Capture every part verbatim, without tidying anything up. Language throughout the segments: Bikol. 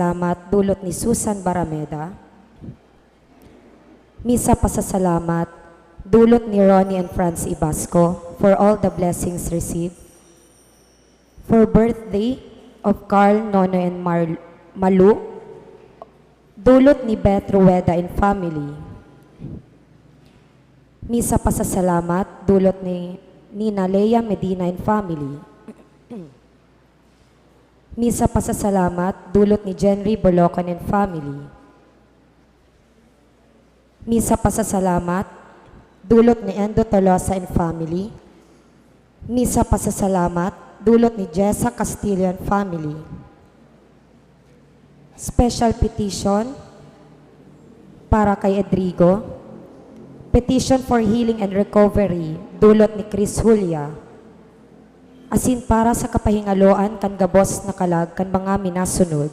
Salamat, dulot ni Susan Barameda. Misa pasasalamat, dulot ni Ronnie and Franz Ibasco, for all the blessings received. For birthday of Carl, Nono and Mar-, Malu, dulot ni Beth Rueda and family. Misa pasasalamat, dulot ni Nina Lea Medina and family. Misa pasasalamat, dulot ni Jenry Bolocan and family. Misa pasasalamat, dulot ni Endo Tolosa and family. Misa pasasalamat, dulot ni Jessa Castillo and family. Special petition para kay Edrigo. Petition for healing and recovery, dulot ni Chris Julia. Asin para sa kapahingaloan kan gabos na kalag kan mga minasunod.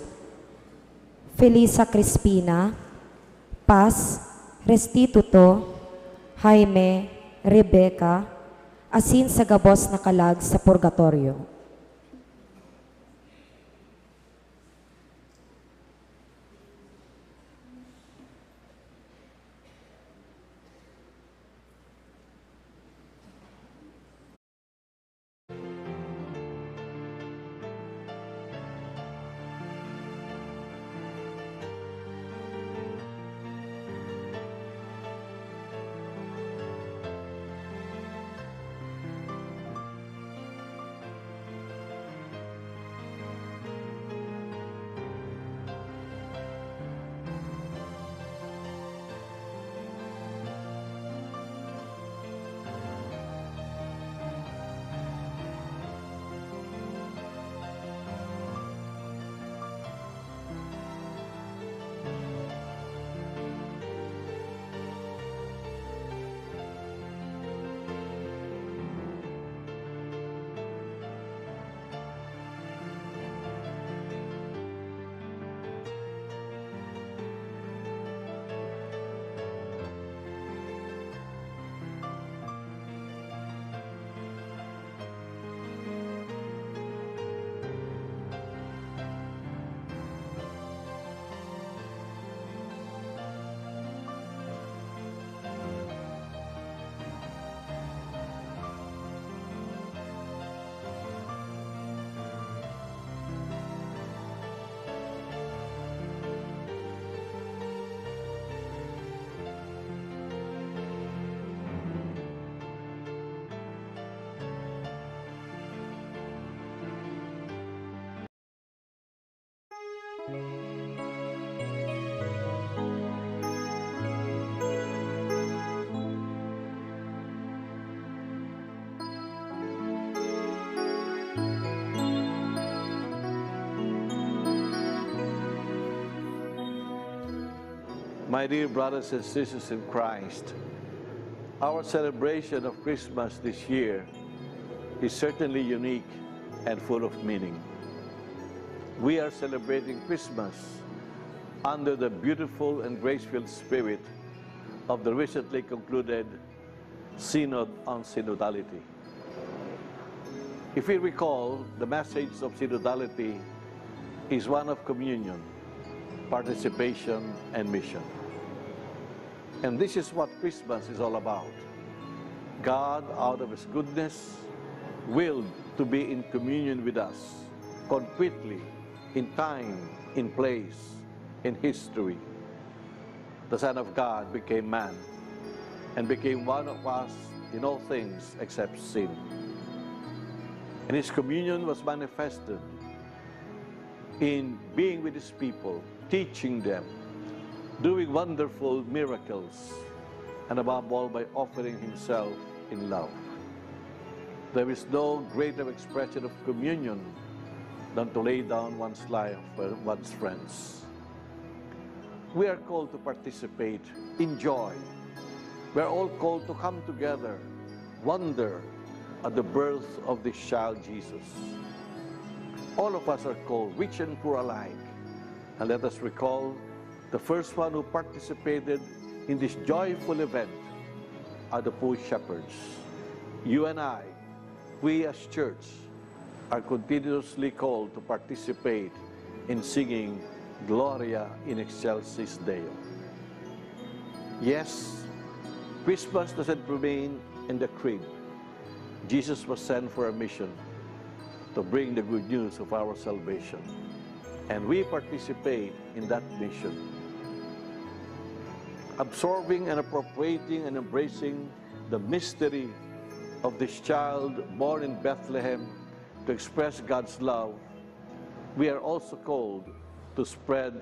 Felisa Crispina, Paz, Restituto, Jaime, Rebecca, asin sa gabos na kalag sa purgatorio. My dear brothers and sisters in Christ, our celebration of Christmas this year is certainly unique and full of meaning. We are celebrating Christmas under the beautiful and grace-filled spirit of the recently concluded Synod on Synodality. If we recall, the message of synodality is one of communion, participation, and mission. And this is what Christmas is all about. God, out of His goodness, willed to be in communion with us, concretely, in time, in place, in history. The Son of God became man and became one of us in all things except sin. And His communion was manifested in being with His people, teaching them, doing wonderful miracles, and above all, by offering Himself in love. There is no greater expression of communion than to lay down one's life for one's friends. We are called to participate, enjoy. We are all called to come together, wonder at the birth of this child Jesus. All of us are called, rich and poor alike. And let us recall the first one who participated in this joyful event are the poor shepherds. You and I, we as church, are continuously called to participate in singing Gloria in excelsis Deo. Yes, Christmas doesn't remain in the crib. Jesus was sent for a mission to bring the good news of our salvation. And we participate in that mission, absorbing and appropriating and embracing the mystery of this child born in Bethlehem to express God's love. We are also called to spread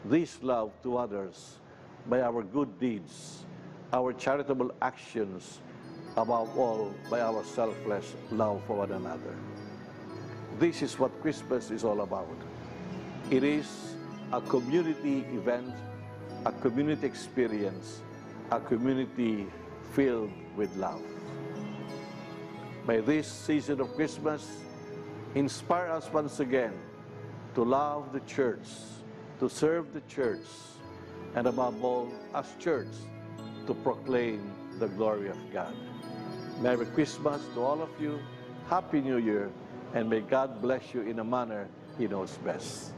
this love to others by our good deeds, our charitable actions, above all, by our selfless love for one another. This is what Christmas is all about. It is a community event, a community experience, a community filled with love. May this season of Christmas inspire us once again to love the church, to serve the church, and above all, as church, to proclaim the glory of God. Merry Christmas to all of you. Happy New Year, and may God bless you in a manner He knows best.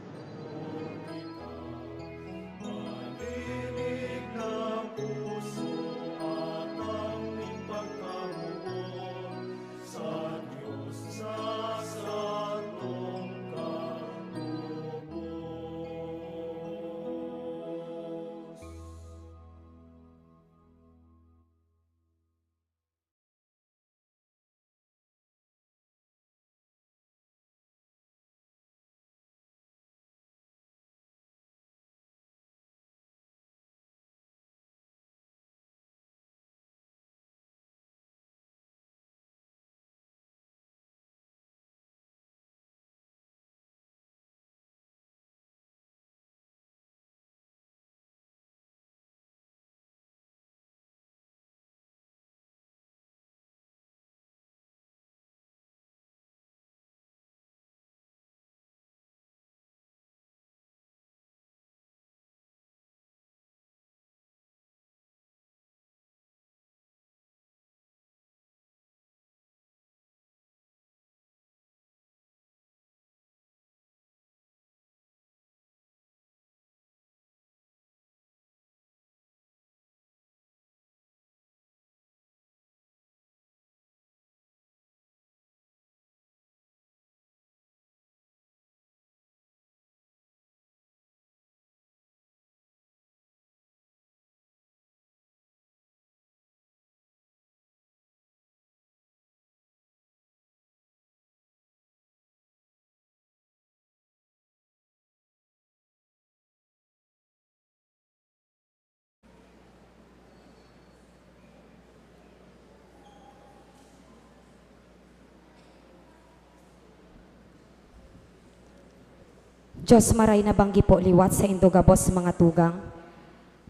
Dios, maray na banggi po liwat saindo gabos, mga tugang.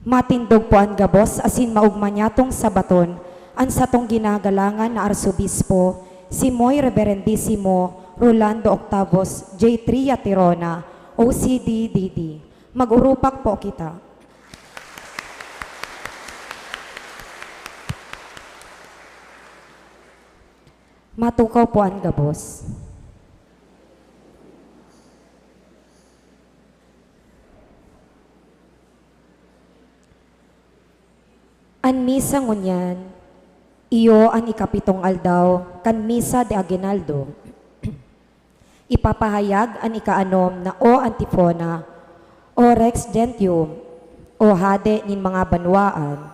Matindog po an gabos asin maogma niyatong sabaton an satong ginagalangan na Arsobispo, si Moy Reverendisimo Rolando Octavos J three Yatirona, O C D D D. Mag-urupak po kita. Matukaw po an gabos. An misa ngunyan, iyo an ikapitong aldaw kan Misa de Aguinaldo. Ipapahayag an ikaanom na O Antifona, O Rex Gentium, O Hade nin mga banwaan,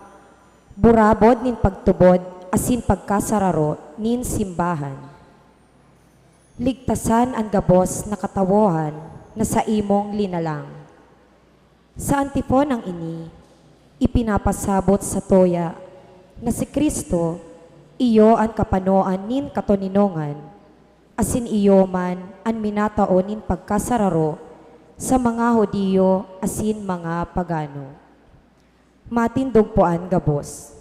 burabod nin pagtubod asin pagkasararo nin simbahan. Ligtasan an gabos na katawohan na saimong linalang. Sa antifonang ini, ipinapasabot satuya na si Cristo iyo an kapanoan nin katoninongan, asin iyo man an minatao nin pagkasararo sa mga Judio asin mga pagano. Matindog po an gabos.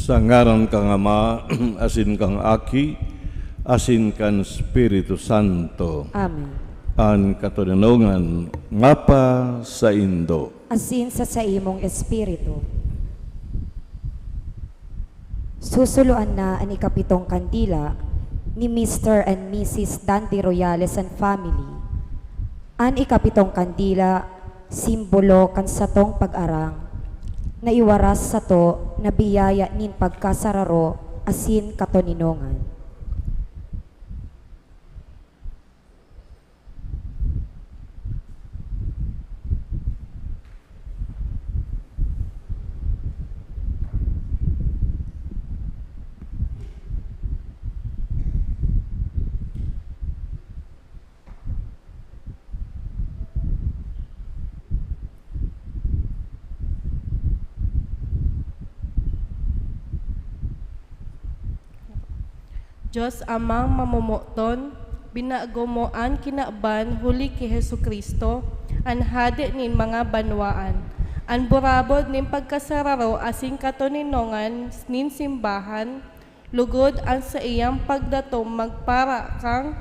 Sa ngaran kan Ama, asin kan Aki, asin kan Espiritu Santo. Amen. An katoninongan mapa saindo. Asin sa saimong espiritu. Susuloan na an ikapitong kandila ni Mister and Missus Dandy Royales and family. An ikapitong kandila, simbolo kan satong pag-arang, na iwaras sato na biyaya nin pagkasararo asin katoninongan. Dios Amang mamomoton, binago mo an kinaban huli ki Jesu-Cristo, an Hade nin mga banwaan. An burabod nin pagkasararo asin katoninongan nin simbahan, lugod an saiyang pagdatom magpara kan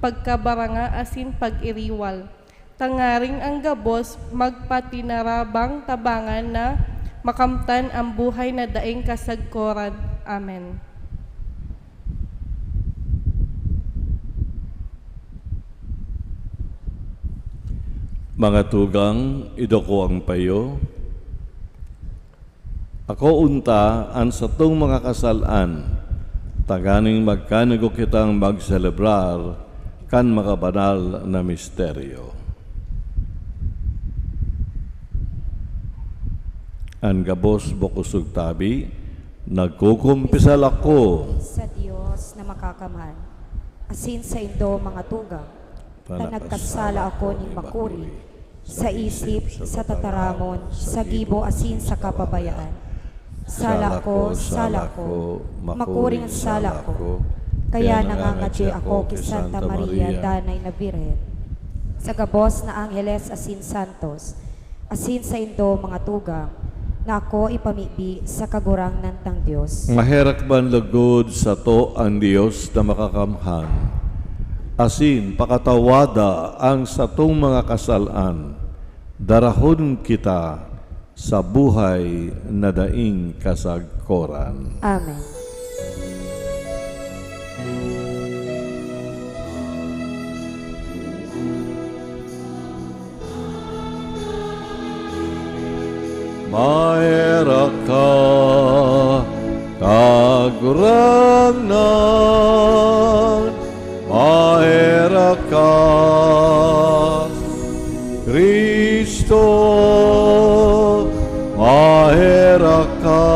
pagkabaranga asin pag-iriwal, tangaring an gabos magpatinarabang tabangan na makamtan an buhay na daing kasagkoran. Amen. Mga tugang, idoko ang payo. Ako unta an satong mga kasal-an, tanganing magkanugo kitang magselebrar kan mga banal na misteryo. An gabos bukosog tabi, nagkukumpisal ako sa Dios na Makakamhan, asin saindo, mga tugang, ta nagkasala ako nin makuri, sa isip, sa tataramon, sa gibo asin sa kapabayaan. Sala ko, sala ko, makuring sala ko. Kaya nangangadyi ako ki Santa Maria, Danay na Birhen, sa gabos na angheles asin santos, asin saindo, mga tugang, na ako ipamibi sa Kagurangnan tang Dios. Maherak man lugod sato an Dios na Makakamhan, asin pakatawada an satong mga kasal-an, darahon kita sa buhay na daing kasagkoran. Amen. Maherak ka, Kagurangnan, maherak ka, Cristo, maherak ka,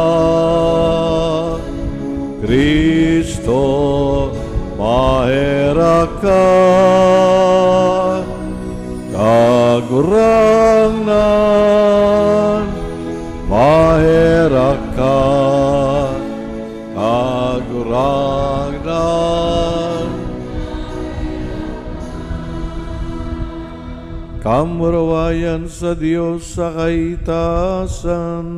Cristo, maherak ka. Kagurangnan, maherak ka, Kagurangnan. Kamurawayan sa Dios sa kaitaasan.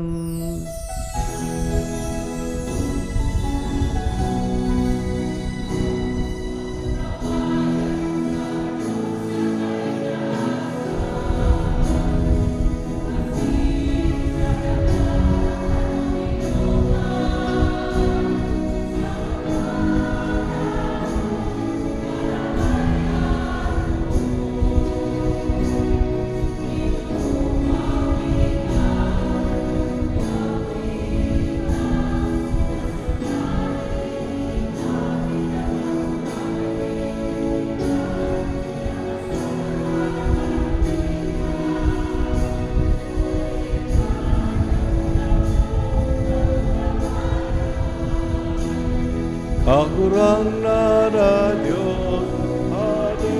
Kagurangnan na Dios, Hade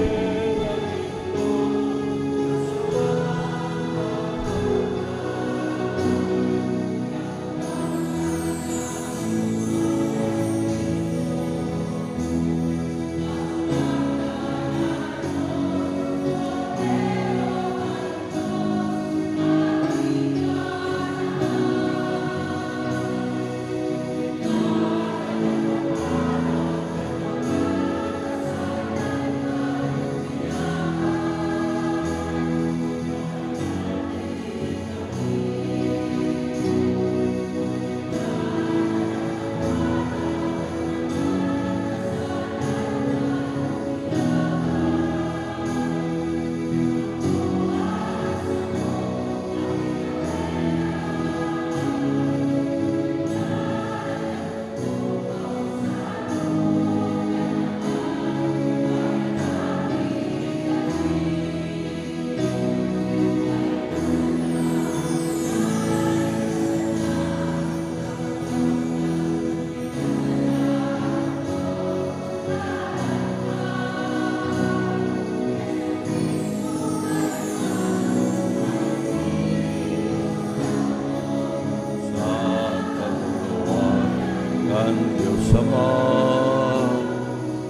na Ama.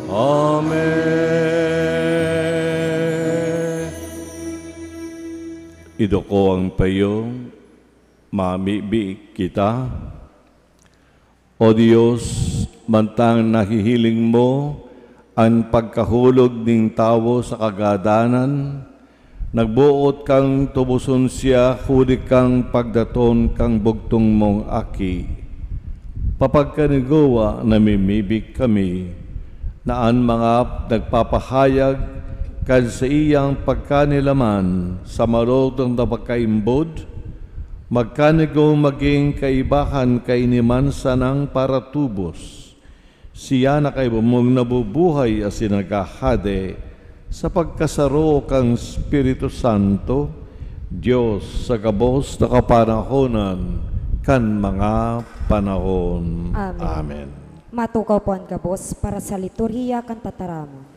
Amen. Iduko ang payo, mamibi kita. O Dios, mantang nahihiling mo an pagkahulog nin tawo sa kagadanan, nagboot kang tuboson siya huli kan pagdaton kan bugtong mong Aki. Papagkanigowa namimibi kami na an mga nagpapahayag kan saiyang pagkanilaman sa marudong na pagkaimbod, magkanigo magin kaibahan kaini man sanang paratubos. Siya na kaiba mong nabubuhay asin naghahade sa pagkasaro kan Espiritu Santo, Dios sa gabos na kapanahonan kan mga panahon. Amen. Amen. Matukaw po an gabos para sa liturhiya kan tataramon.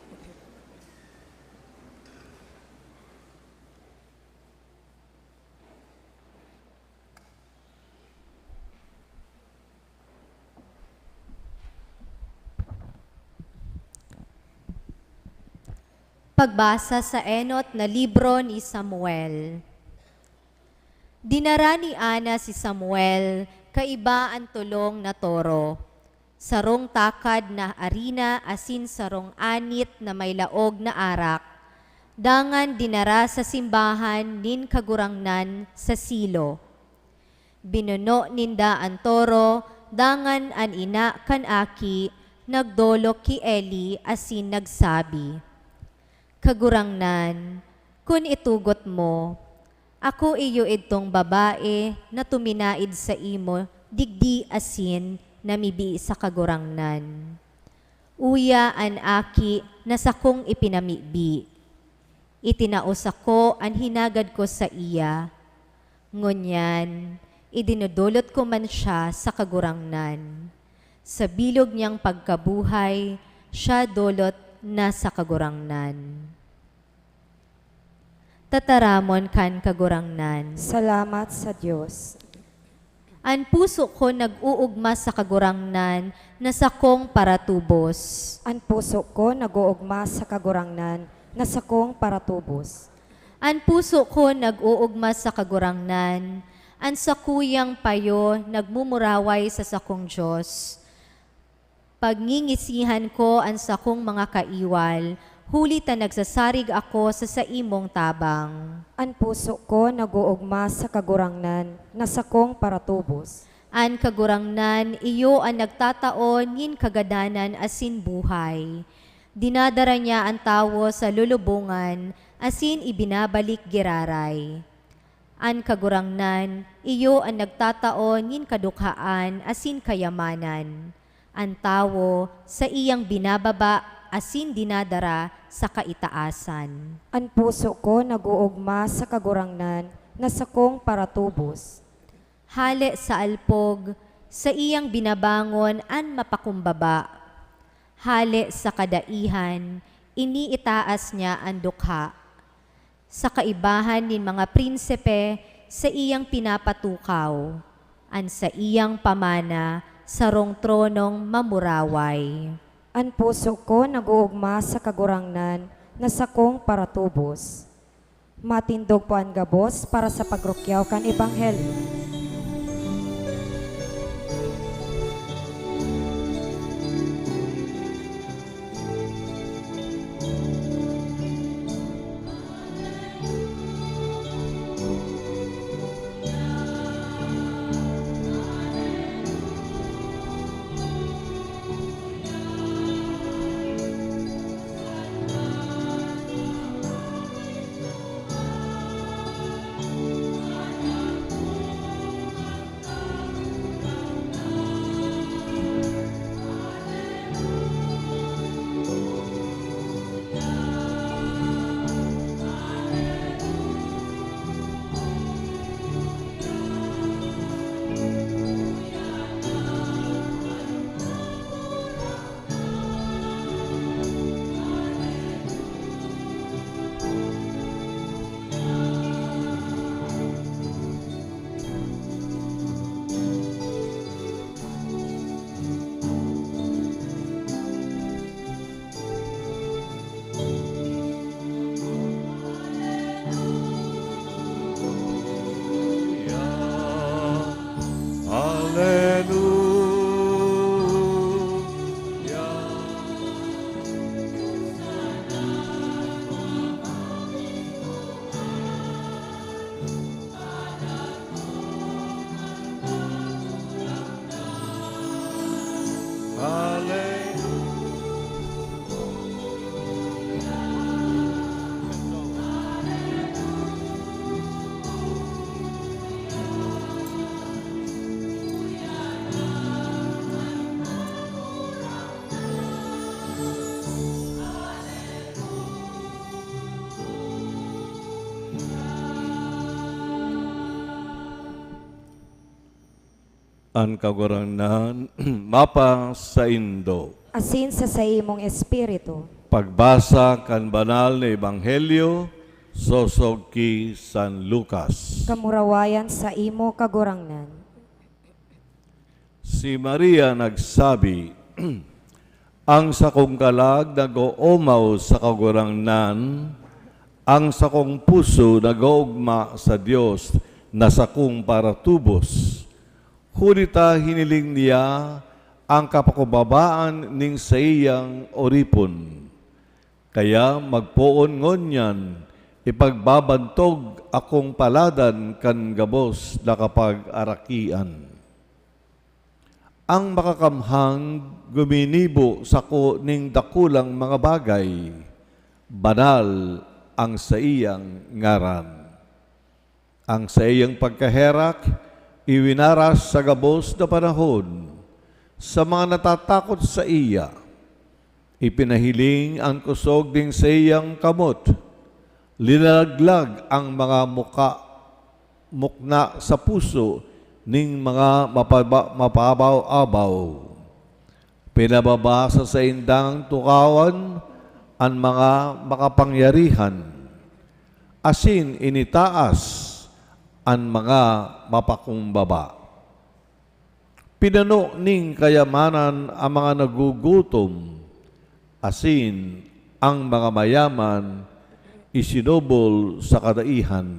Pagbasa sa enot na libro ni Samuel. Dinara ni Ana si Samuel kaiba an tolong na toro, sarong takad na arina asin sarong anit na may laog na arak, dangan dinara sa simbahan nin Kagurangnan sa Silo. Binuno ninda an toro, dangan an ina kan aki nagdolok ki Eli asin nagsabi, "Kagurangnan, kun itugot mo, ako iyo idtong babae na tuminaed saimo digdi asin namibi sa Kagurangnan. Uya an aki na sakong ipinamibi. Itinao sako an hinagad ko saiya. Ngunyan, idinodolot ko man siya sa Kagurangnan. Sa bilog niyang pagkabuhay, siya dolot na sa Kagurangnan." Tataramon kan Kagurangnan. Salamat sa Dios. An puso ko nag-oogma sa Kagurangnan na sakong paratubos. An puso ko nag-oogma sa Kagurangnan na sakong paratubos. An puso ko nag-oogma sa Kagurangnan, an sakuyang payo nagmumuraway sa sakong Dios. Pagngingisihan ko an sakong mga kaiwal, huli ta nagsasarig ako sa saimong tabang. An puso ko nag-oogma sa Kagurangnan na sakong paratubos. An Kagurangnan iyo an nagtatao nin kagadanan asin buhay. Dinadara niya an tawo sa lulubongan asin ibinabalik giraray. An Kagurangnan iyo an nagtatao nin kadukhaan asin kayamanan. An tawo, saiyang binababa asin dinadara sa kaitaasan. An puso ko nag-oogma sa Kagurangnan na sakong paratubos. Hale sa alpog, saiyang binabangon an mapakumbaba. Hale sa kadaihan, iniitaas niya an dukha. Sa kaibahan nin mga prinsipe, saiyang pinapatukaw. An saiyang pamana, sarong tronong mamuraway. An puso ko nag-oogma sa Kagurangnan na sakong paratubos. Matindog po an gabos para sa pagrukyaw kan Ebanghelyo. An Kagurangnan mapasaindo. Asin sa saimong espiritu. Pagbasa kan Banal na Ebanghelyo sosog ki San Lucas. Kamurawayan sa imo, Kagurangnan. Si Maria nagsabi, "Ang sakong kalag nag-oomaw sa Kagurangnan, ang sakong puso nag-oogma sa Dios na sakong paratubos." Huli ta hiniling niya ang kapakumbabaan nin saiyang oripon. Kaya magpoon ngunyan, ipagbabantog akong paladan kan gabos na kapag-arakian. Ang Makakamhang guminibo sako nin dakulang mga bagay, banal ang saiyang ngaran. Ang saiyang pagkaherak iwinaras sa gabos na panahon sa mga natatakot saiya. Ipinahiling an kosog nin saiyang kamot, linalaglag an mga muka, mukna sa puso nin mga mapaba-, mapabaw-abaw. Pinababa sa saindang tukawan an mga makapangyarihan, asin initaas an mga mapakumbaba. Pinano nin kayamanan an mga nagugutom, asin an mga mayaman isinubol sa kadaihan.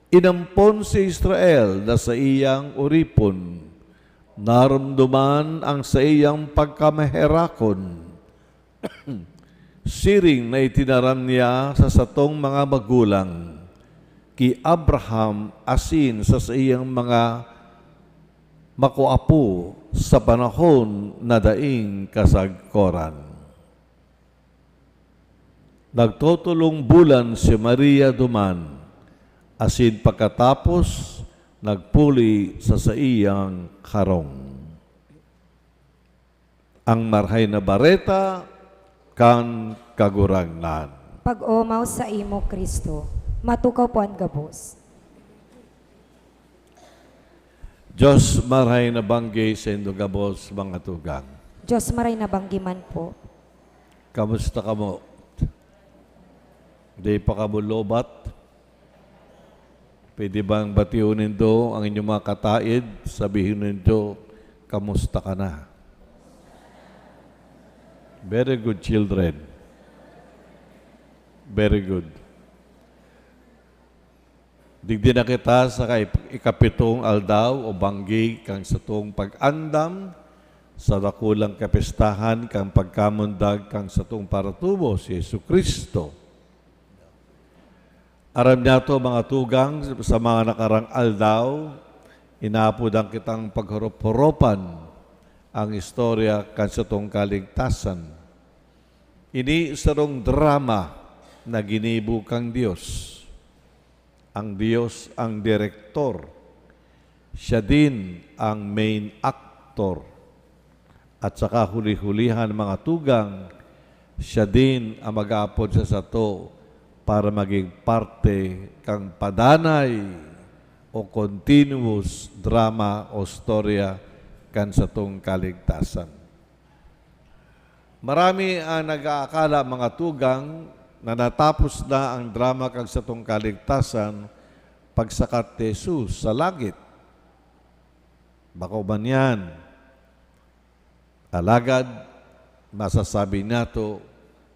Inampon si Israel na saiyang oripon, naromdoman an saiyang pagkamaherakon, siring na itinaram niya sa satong mga magulang, ki Abraham asin sa saiyang mga makuapo sa panahon na daing kasagkoran. Nagtotolong bulan si Maria duman, asin pagkatapos, nagpuli sa saiyang harong. Ang Marahay na Bareta kan Kagurangnan. Pag-omaw sa imo, Cristo. Matukaw po an gabos. Diyos marahay na banggi saindo gabos, mga tugang. Diyos marahay na banggi man po. Kamusta kamo? Di pa kamo lobat? Pwede bang batihon nindo ang inyong mga kataed? Sabihin nindo, "Kamusta ka na?" Very good, children. Very good. Digdi na kita sa kai-, ikapitong aldaw o banggi kan satong pag-andam sa dakulang kapestahan kan pagkamundag kan satong paratubos, si Jesu-Cristo. Aram niyato, mga tugang, sa mga nakarang aldaw, inaapodan kitang paghorop-horopan ang istorya kan satong kaligtasan. Ini sarong drama na ginibo kan Dios. Ang Dios ang direktor. Siya din ang main actor. At saka huli-hulihan, mga tugang, siya din ang mag-aapod sa sato para maging parte kan padanay o continuous drama o storya kan satong kaligtasan. Marami ang nag-aakala, mga tugang, na natapos na ang drama kan satong kaligtasan pagsakat ni Jesus sa langit. Bako man yan. Alagad, masasabi nato,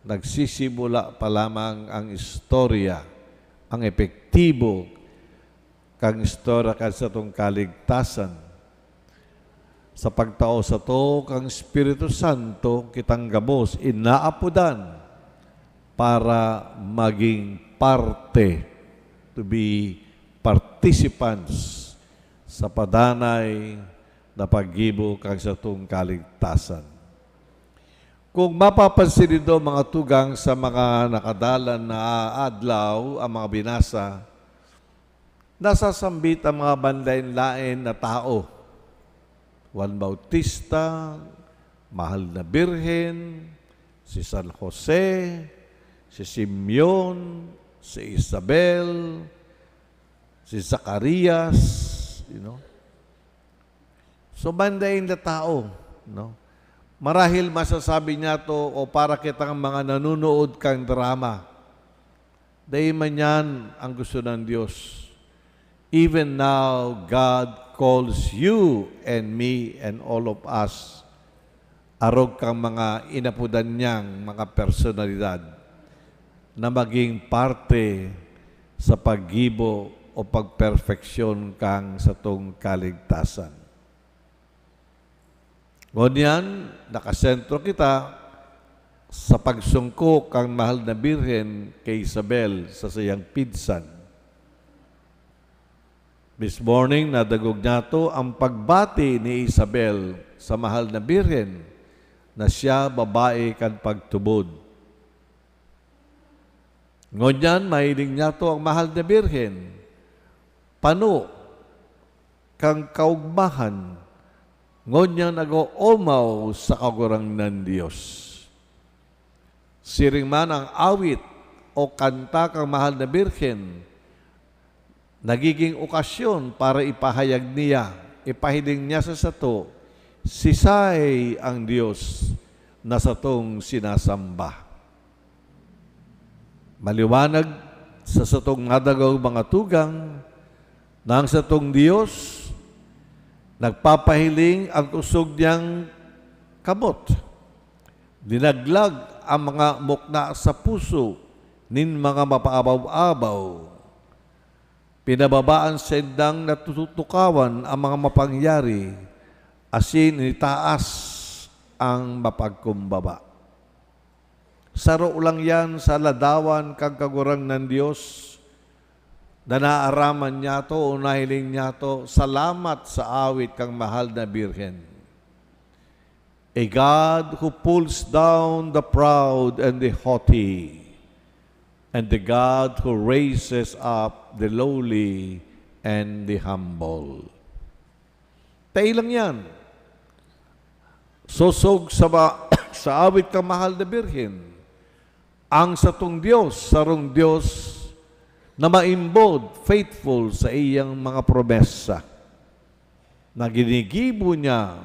nagsisimula pa lamang ang istorya, ang epektibo kan istorya kan satong kaligtasan. Sa pagtao sato kan Espiritu Santo, kitang gabos inaapodan para maging parte, to be participants sa padanay na paggibo kan satong kaligtasan. Kung mapapansin nindo, mga tugang, sa mga nakadalan na adlaw, ang mga binasa, nasasambit ang mga banlaen-laen na tao. Juan Bautista, Mahal na Birhen, si San Jose, si Simeon, si Isabel, si Zacarias, you know. So, banda inda tao, no? Marahil masasabi niyato, o para kitang mga nanonood kan drama, dai man yan ang gusto ng Diyos. Even now, God calls you and me and all of us, arog kang mga inapodan niyang mga personalidad, na maging parte sa paggibo o pagperfeksyon kang satong kaligtasan. Ngunyan, nakasentro kita sa pagsungko kan Mahal na Birhen ki Isabel sa saiyang pidsan. This morning, nadangog niyato ang pagbati ni Isabel sa Mahal na Birhen na siya babae kan pagtubod. Ngunyan, mahiling niyato ang Mahal na Birhen, pano kan kaugmahan, ngunyan nag-oomaw sa Kagurangnan Dios. Siring man, ang awit o kanta kan Mahal na Birhen nagiging okasyon para ipahayag niya, ipahiling niya sa sato, sisay ang Dios na satong sinasamba. Maliwanag sa satong nadangog, mga tugang, na ang satong Dios nagpapahiling ang kusog niyang kamot. Dinaglag ang mga mukna sa puso nin mga mapaabaw-abaw. Pinababa an saindang natutukawan ang mga mapangyari, asin initaas ang mapagkumbaba. Saro lang yan sa ladawan kan Kagurangnan Dios na naaraman niyato o nahiling niyato salamat sa awit kan Mahal na Birhen. A God who pulls down the proud and the haughty, and the God who raises up the lowly and the humble. Dai lang yan. Sosog sa ma-, sa awit kan Mahal na Birhen, ang satong Dios, sarong Dios na maimbod, faithful sa iyang mga promesa, na ginigibo niya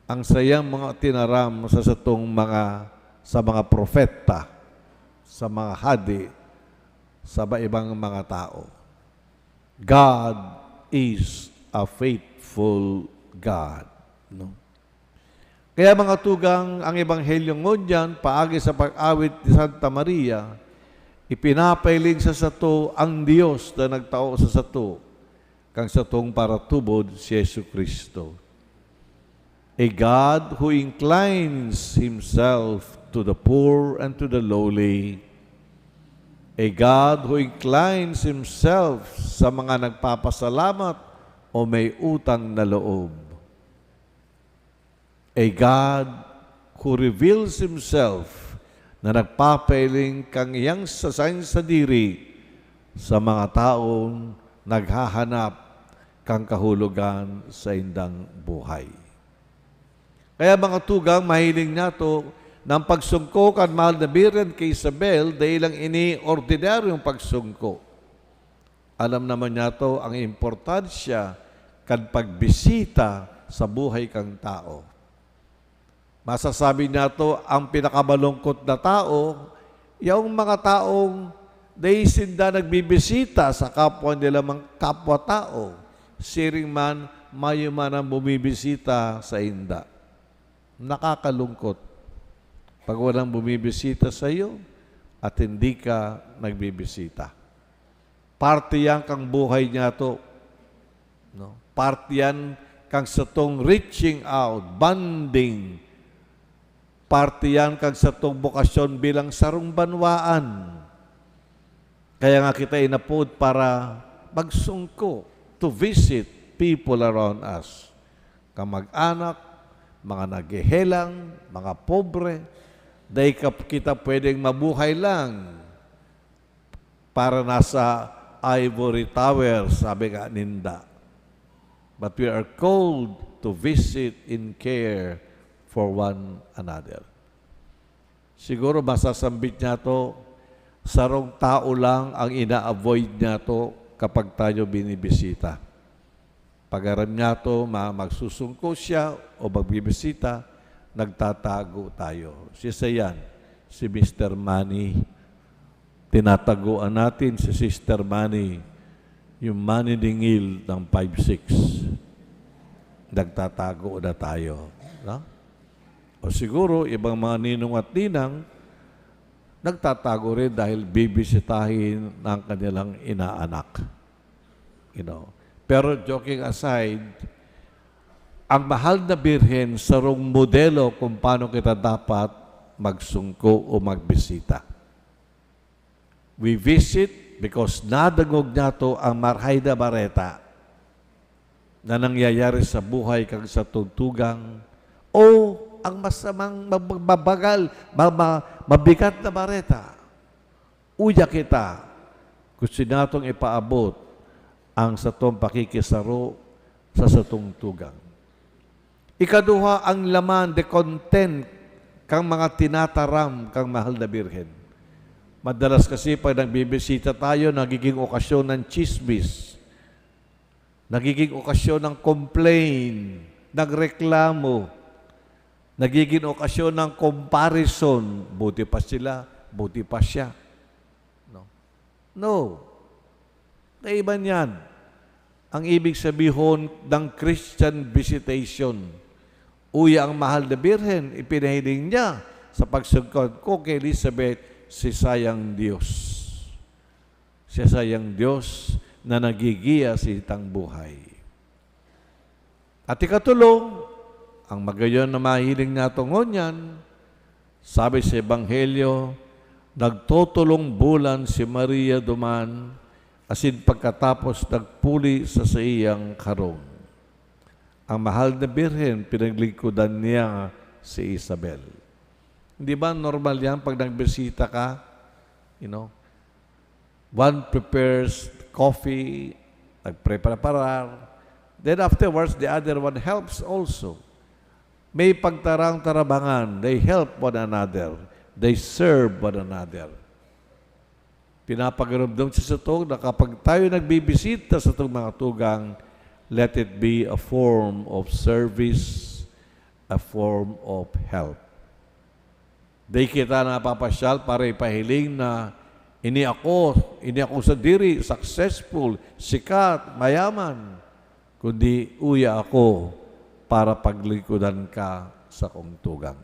ang saiyang mga tinaram sa satong mga, sa mga propeta, sa mga hadi, sa iba-ibang mga tao. God is a faithful God, no? Kaya, mga tugang, ang Ebanghelyo ngunyan, paagi sa pag-awit ni Santa Maria, ipinapahiling sa sato ang Dios na nagtao sa sato, kan satong paratubod, si Jesu-Cristo. A God who inclines Himself to the poor and to the lowly. A God who inclines Himself sa mga nagpapasalamat o may utang na loob. A God who reveals Himself na nagpapahiling kan iyang sasain sadiri sa mga taong naghahanap kan kahulogan sa indang buhay. Kaya, mga tugang, mahiling niyato na ang pagsungko kan Mahal na Birhen ki Isabel, dai lang ini ordinaryong pagsungko. Alam naman niyato ang importansya kan pagbisita sa buhay kan tao. Masasabi niyato, ang pinakamalungkot na tao, yaong mga taong dai sinda nagbibisita sa kapwa nila mang-, kapwa-tao. Siring man, mayo man ang bumibisita sainda. Nakakalungkot pag walang bumibisita saiyo at hindi ka nagbibisita. Parte yan kan buhay niyato, no? Parte yan kan satong reaching out, bonding. Parte yan kan satong bokasyon bilang sarong banwaan. Kaya nga kita inapod para magsungko, to visit people around us. Kamag-anak, mga naghehelang, mga pobre, dai ka, kita pwedeng mabuhay lang para nasa ivory tower, sabi nga ninda. But we are called to visit and care for one another. Siguro masasambit niyato, sarong tao lang ang ina-avoid niyato kapag tayo binibisita. Pag aram niyato, ma-, magsusungko siya o magbibisita, nagtatago tayo. Siya yan, si Mister Money. Tinataguan natin si Sister Money, yung maniningil ng five six. Nagtatago na tayo, no? O siguro, ibang mga ninong at ninang, nagtatago rin dahil bibisitahin ng kanilang inaanak. You know? Pero joking aside, ang mahal na Birhen, sarong modelo kung paano kita dapat magsungko o magbisita. We visit because nadangog niyato ang Marahay na Bareta na nangyayari sa buhay kan satong tugang, o ang masamang mab-, mabagal, ma-, ma-, mabigat na bareta. Uya kita, gusto natong ipaabot ang satong pakikisaro sa satong tugang. Ikaduha, ang laman, the content, kan mga tinataram kan Mahal na Birhen. Madalas kasi pag nagbibisita tayo, nagiging okasyon ng tsismis. Nagiging okasyon ng complain, ng reklamo. Nagiging okasyon ng comparison. Buti pa sila, buti pa siya. No? No. Kaiba niyan. Ang ibig sabihon ng Christian visitation, uya ang Mahal na Birhen, ipinahiling niya sa pagsugkod ko kay Elizabeth, si sayang Dios. Siya sayang Dios na nagigiya sa itang buhay. At ikatulong, ang magayon na mahiling nato ngunyan, sabi sa Ebanghelyo, nagtutulong bulan si Maria duman, asin pagkatapos nagpuli sa saiyang karong. Ang Mahal na Birhen, pinaglingkodan niya si Isabel. Di ba normal yan pag nagbisita ka? You know, one prepares coffee, nagpreparar. Then afterwards, the other one helps also. May pagtarang-tarabangan, they help one another, they serve one another. Pinapagarumdom siya sa tong na kapag tayo nagbibisita sa itong mga tugang, let it be a form of service, a form of help. Di kita napapasyal para ipahiling na ini ako, ini ako sadiri, successful, sikat, mayaman, kundi uya ako para paglingkodan ka sa kong tugang.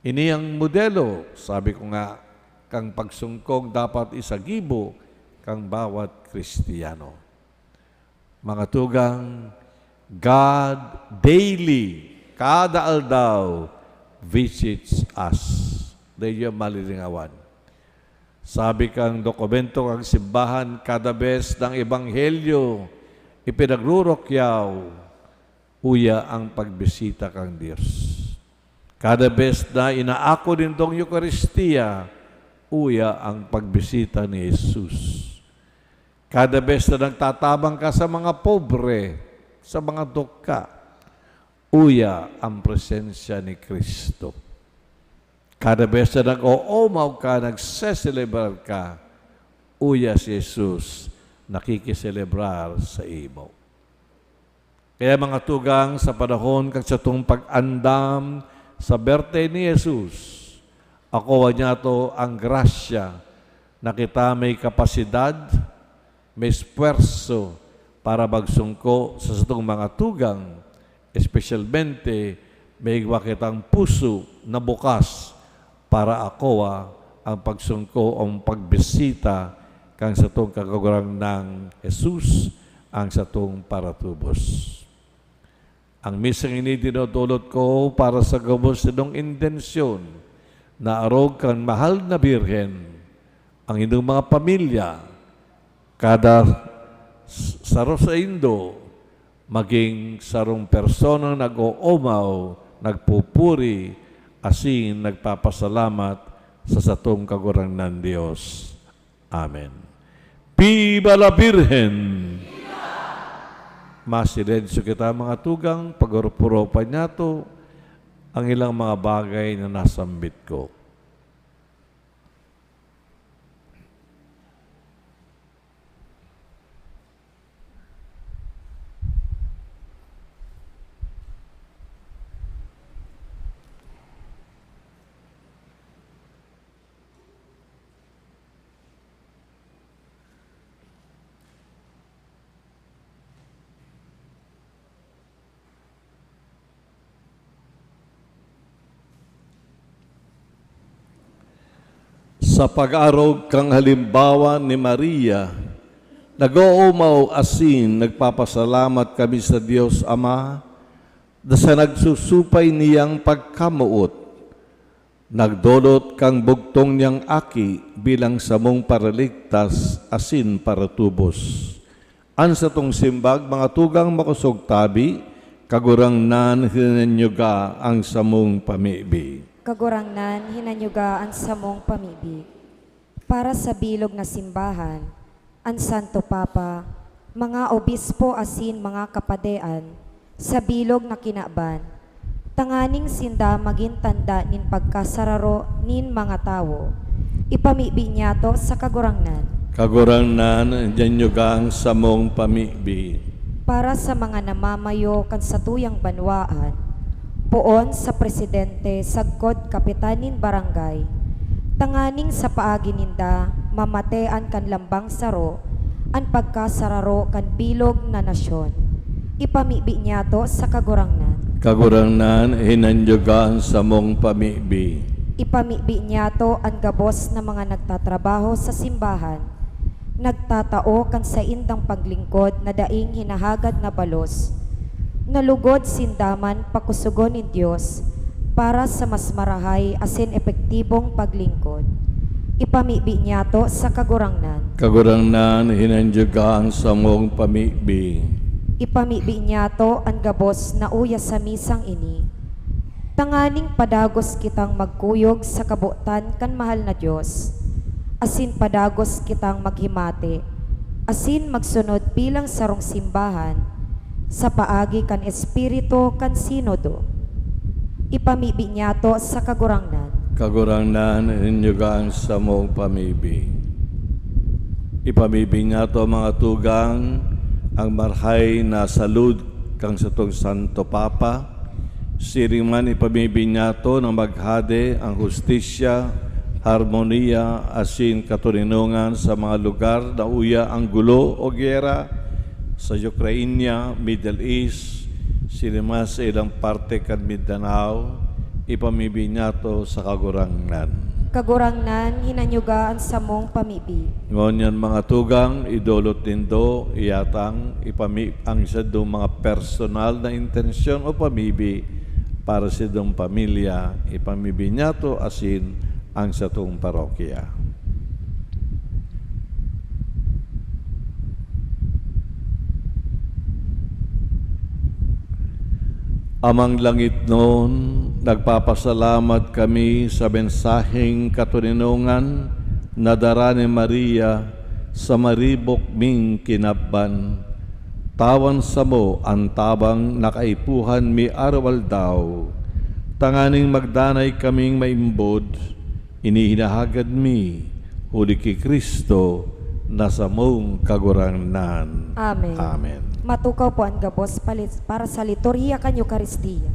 Ini ang modelo, sabi ko nga, kang pagsungkog dapat isagibo kang bawat Kristiyano. Mga tugang, God daily, kada aldaw, visits us. Dai niyo malilingawan. Sabi kang dokumento kang simbahan, kada bes ng ebanghelyo ipinagrurukyaw, uya ang pagbisita kang Dios. Kada bes na inaako nindong Eukaristia, uya ang pagbisita ni Jesus. Kada bes na nagtatabang ka sa mga pobre, sa mga dukha, uya ang presensya ni Cristo. Kada bes na nag-oomaw ka, nagseselebrar ka, uya si Jesus nakikiselebrar sa imo. Kaya, mga tugang, sa panahon kan satong pag-andam sa birthday ni Jesus, akoa niyato ang grasya na kita may kapasidad, may esfuerso para magsungko sa satong mga tugang, espesyalmente may igwa kitang puso na bukas para akoa ang pagsungko o ang pagbisita kan satong Kagurangnan Jesus, ang satong paratubos. Ang misang ini dinodolot ko para sa gabos nindong intensyon na arog kan Mahal na Birhen, ang inyong mga pamilya, kada s-, saro saindo, maging sarong personang nag-oomaw, nagpupuri, asin nagpapasalamat sa satong Kagurangnan Dios. Amen. Viva la Virgen! Masilensyo kita, mga tugang, pag-urup-urupan niyato ang ilang mga bagay na nasambit ko. Sa pag-arog kan halimbawa ni Maria, nag-oomaw asin nagpapasalamat kami sa Dios Ama, na sa nagsusupay niyang pagkamoot, nagdolot kan bugtong niyang Aki bilang samong Paraligtas asin Paratubos. An satong simbag, mga tugang, makosog tabi, Kagurangnan, hinanyuga ang samong pamibi. Kagurangnan, hinanyuga an samong pamibi. Para sa bilog na simbahan, an Santo Papa, mga obispo asin mga kapadean, sa bilog na kinaban, tanganing sinda magin tanda nin pagkasararo nin mga tawo. Ipamibi niyato sa Kagurangnan. Kagurangnan, hinanyuga an samong pamibi. Para sa mga namamayo kan satuyang banwaan, poon sa presidente sagkod kapitan nin barangay, tanganing sa paagi ninda mamatean kan lambang saro an pagkasararo kan bilog na nasyon. Ipamibi niyato sa Kagurangnan. Kagurangnan, hinanyuga an samong pamibi. Ipamibi niyato an gabos na mga nagtatrabaho sa simbahan, nagtatao kan saindang paglingkod na daing hinahagad na balos, na lugod sinda man pakosogon nin Dios para sa mas marahay asin epektibong paglingkod. Ipamibi niyato sa Kagurangnan. Kagurangnan, hinanyuga an samong pamibi. Ipamibi niyato an gabos na uya sa misang ini, tanganing padagos kitang magkuyog sa kabotan kan mahal na Dios, asin padagos kitang maghimati, asin magsunod bilang sarong simbahan, sa paagi kan espiritu kan Sinodo. Ipamibi niyato sa Kagurangnan. Kagurangnan, hinanyuga an samong pamibi. Ipamibi niyato, mga tugang, ang marhay na salud kan satong Santo Papa. Siring man, ipamibi niyato na maghade ang hustisya, harmonia, asin katoninongan sa mga lugar na uya ang gulo o giyera, sa Ukrainia, Middle East, siring man sa ilang parte kan Mindanao. Ipamibi niyato sa Kagurangnan. Kagurangnan, hinanyuga an samong pamibi. Ngunyan, mga tugang, idolot nindo, iyatang, ipami-, ang sadong mga personal na intensyon o pamibi para sa sadong pamilya, ipamibi niyato asin ang satong parokya. Amang langitnon, nagpapasalamat kami sa mensaheng katoninongan na dara ni Maria sa maribok ming kinaban. Tawan samo an tabang na kaipuhan mi araw-aldaw, tanganing magdanay kaming maimbod. Ini hinahagad mi huli ki Cristo na samong Kagurangnan. Amen. Amen. Matukaw po an gabos pali-, para sa liturhiya kan Eukaristia.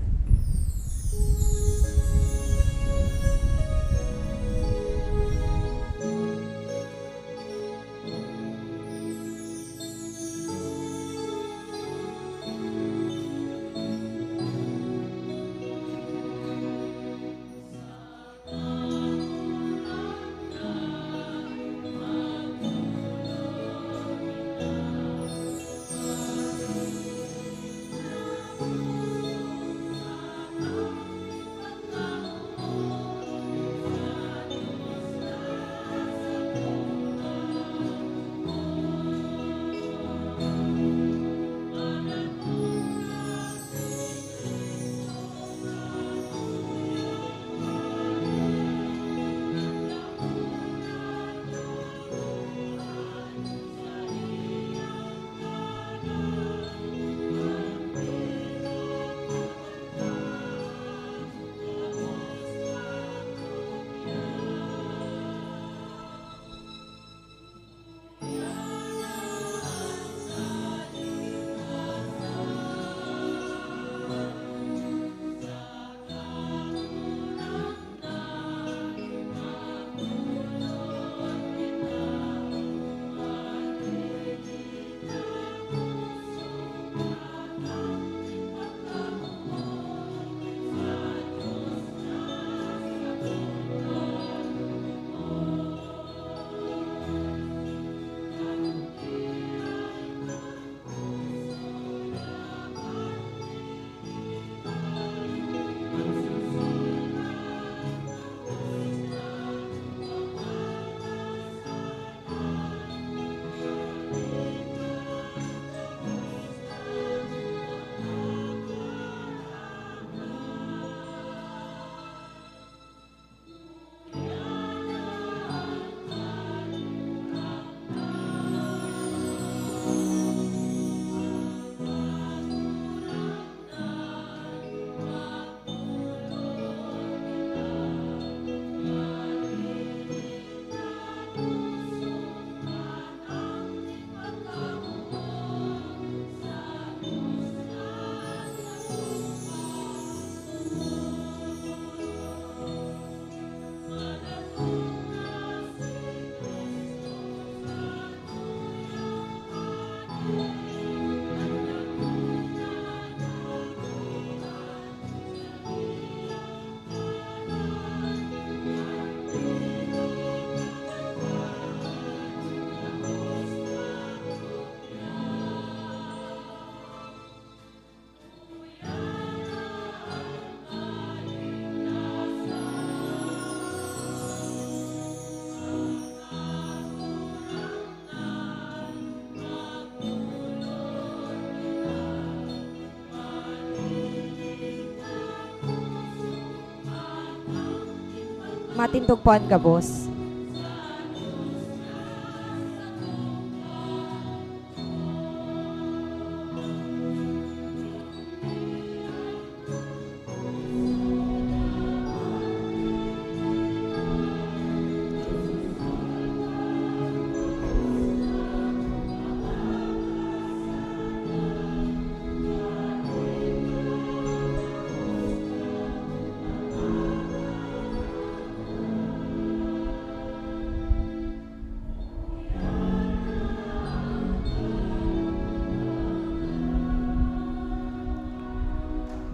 Matindog po an gabos.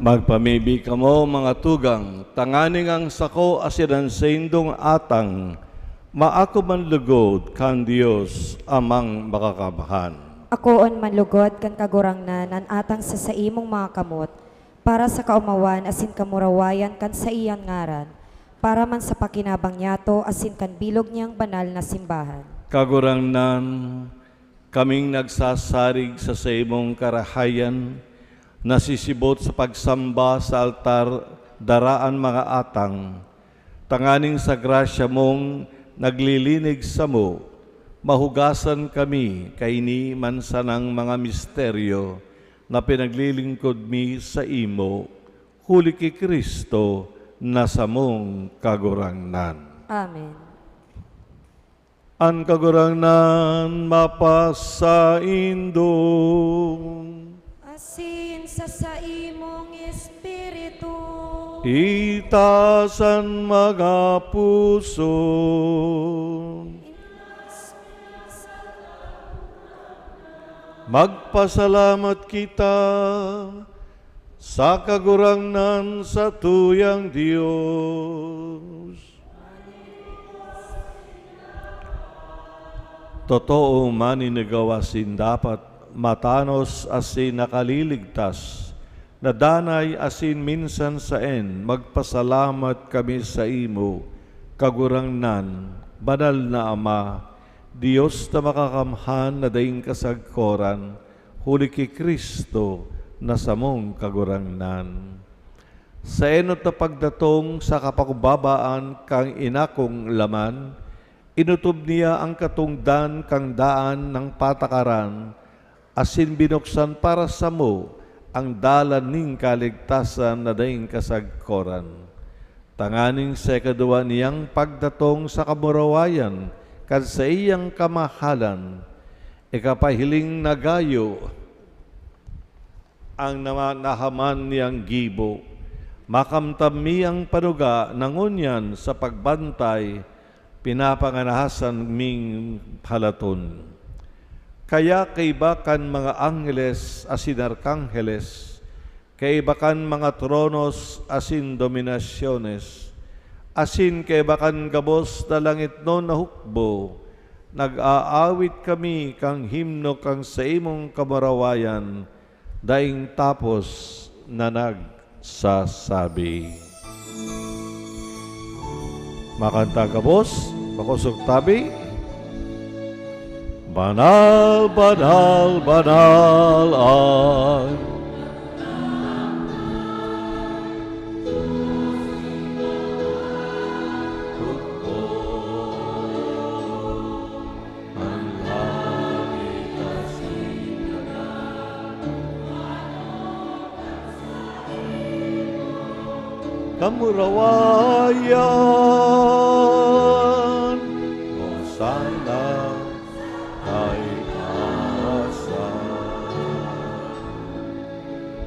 Magpamibi kamo, mga tugang, tanganing ang sako asin an saindong atang maako man lugod kan Dios Amang Makakamhan. Akoon man lugod kan Kagurangnan an atang sa saimong mga kamot, para sa kaomawan asin kamurawayan kan saiyang ngaran, para man sa pakinabang niyato asin kan bilog niyang banal na simbahan. Kagurangnan, kaming nagsasarig sa saimong karahayan, nasisibot sa pagsamba sa altar, dara an mga atang, tanganing sa grasya mong naglilinig samo, mahugasan kami kaini man sanang mga misteryo na pinaglilingkod mi saimo, huli ki Cristo na samong Kagurangnan. Amen. An Kagurangnan mapasaindo. Asin sa saimong espiritu. Itaas an mga puso. Magpasalamat kita sa Kagurangnan satuyang Dios. Totoo, maninigaw asin dapat, matanos asin nakaliligtas, na danay asin minsan saen, magpasalamat kami saimo, Kagurangnan, Banal na Ama, Dios na makakamhan na daing kasagkoran, huli ki Cristo na samong Kagurangnan. Sa enot na pagdatong sa kapakumbabaan kan inakong laman, inotob niya an katongdan kan daan nang patakaran, asin binuksan para samo an dalan nin kaligtasan na daing kasagkoran. Tanganing sa ikaduwa niyang pagdatong sa kamurawayan kan saiyang kamahalan, ikapahiling na gayo an nama-, nahaman niyang gibo. Makamtan mi an panuga na ngunyan sa pagbantay, pinapanganahasan ming halaton. Kaya kaiba kan mga angheles asin arkangheles, kaiba kan mga tronos asin dominasyones, asin kaiba kan gabos na langitnon na hukbo, nag-aawit kami kan himno kan saimong kamurawayan, daing tapos na nagsasabi. Makanta gabos, makosog tabi. Banal, banal, banal an kamurawayan. Hosanna, ay taas.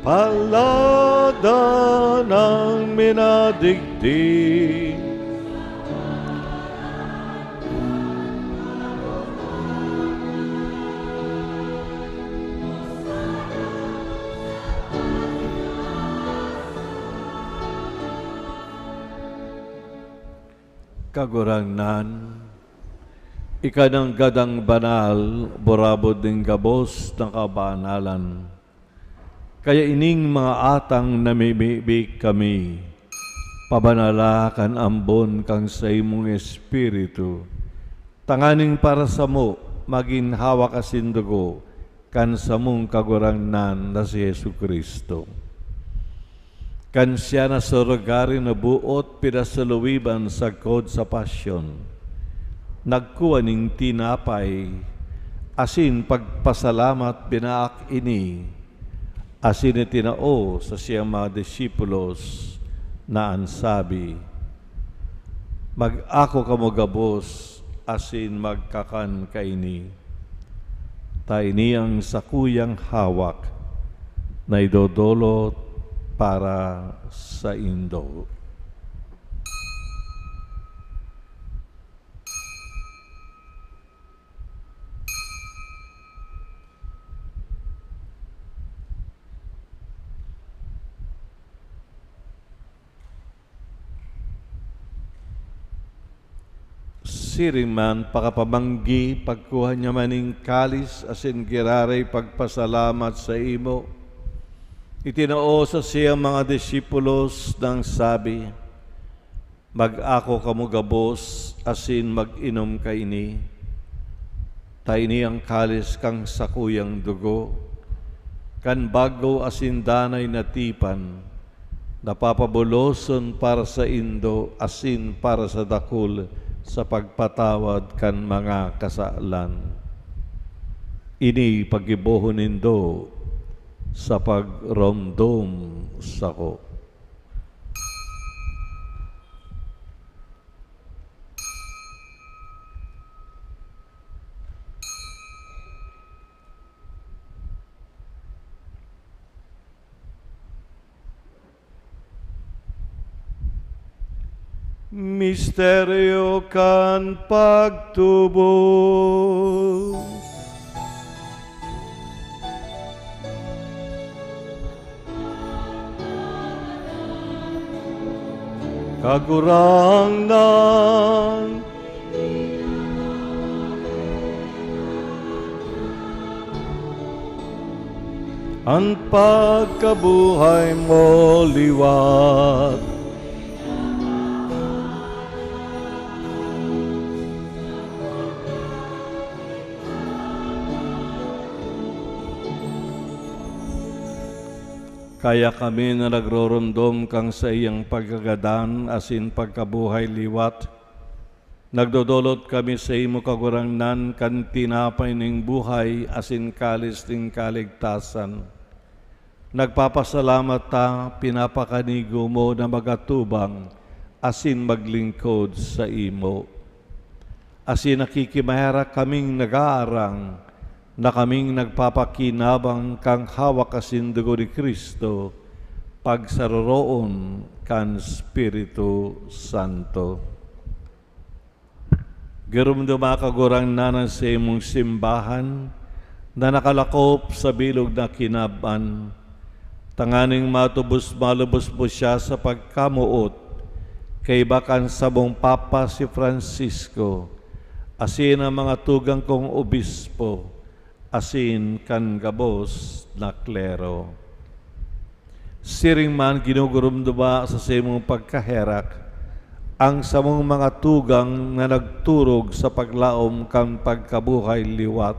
Palad an minadigdi. Kagurangnan, ika nanggad an banal, burabod nin gabos na kabanalan. Kaya ining mga atang namimibi kami, pabanala kan ambon kan saimong Espiritu, tanganing para samo magin hawak asin dugo kan samong Kagurangnan na si Jesu-Cristo. Kan siya nasurugari na boot pinasaluwiban sagkod sa pasyon, nagkua nin tinapay, asin pagpasalamat binaak ini, asin itinao sa siyang mga disipulos na an sabi, "Mag-ako kamo gabos asin magkakan kaini. Ta ini an sakuyang hawak na idodolot para saindo." Siring man, pakapamanggi, pagkuha niya man nin kalis asin giraray pagpasalamat saimo, itinao sa siyang mga disipulos nang sabi, "Mag-ako kamo gabos asin mag-inom kaini. Ta ini an kalis kan sakuyang dugo, kan bago asin danay na tipan, na papabuloson para saindo asin para sa dakul sa pagpatawad kan mga kasalan. Ini paggibohon nindo sa pagromdom sako." Misteryo kan pagtubos. Kagurangnan, an pagkabuhay mo liwat. Kaya kami na nagroromdom kan saiyang pagkagadan asin pagkabuhay liwat, nagdodolot kami saimo, Kagurangnan, kan tinapay nin buhay asin kalis nin kaligtasan. Nagpapasalamat ta, pinapakanigo mo na magatubang asin maglingkod saimo. Asin nakikimaherak kaming nag-aarang na kaming nagpapakinabang kan hawak asin dugo ni Cristo, pagsaroroon kan Espiritu Santo. Giromdoma, Kagurangnan, an saimong simbahan na nakalakop sa bilog na kinab-an, tanganing matubos malubos mo siya sa pagkamoot, kaiba kan samong Papa si Francisco, asin an mga tugang kong obispo, asin kan gabos na klero. Siring man, ginugurumduma sa saimong pagkaherak an samong mga tugang na nagturog sa paglaom kan pagkabuhay liwat,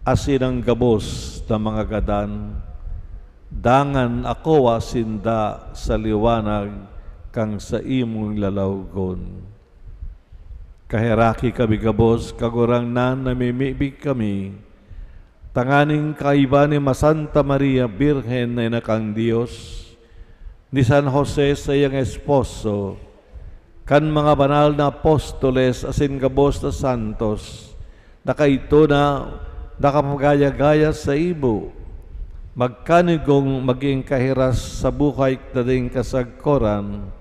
asin an gabos na mga gadan. Dangan akoa sinda sa liwanag kan saimong lalawgon. Kaheraki kami gabos, Kagurangnan, namimibi kami, tanganing kaiba ni Masanta Maria, Birhen na ina kan Dios, ni San Jose, saiyang esposo, kan mga banal na apostoles asin gabos na santos, na kaidto na nakapagaya-gaya saimo, magkanigong magin kahiras sa buhay na daing kasagkoran,